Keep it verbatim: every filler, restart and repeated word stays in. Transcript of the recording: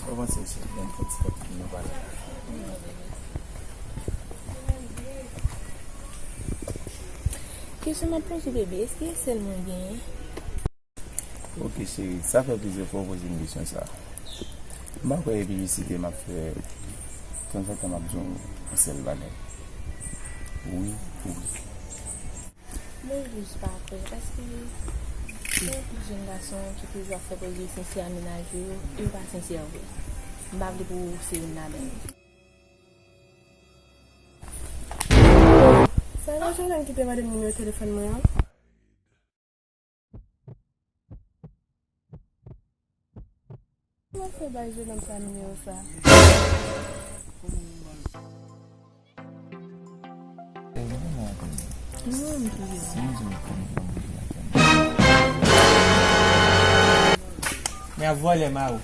Kòman se, cheri? Ban m fè ti kòb pou nou pale. Kesyon m ap poze w, bebe, èske e sèl mwen genyen? Ok, cheri, sa fè plizyè fwa w poze m kesyon sa a. M pa kwè e piblisite m ap fè, tanzantan m ap di w yon sèl bagay. Wi, wi. Mwen jis pa kwè, paske gen anpil jèn gason ki toujou ap fè pwodui sensè a mennaj yo, e yo pa sensè vre. M pa vle pou w se youn ladan yo. Sa e pa Jolène ki te mande m nimewo telefòn mwen an? Mwen fè bay jennonm sa nimewo sa. Men ap vòlè ma ou.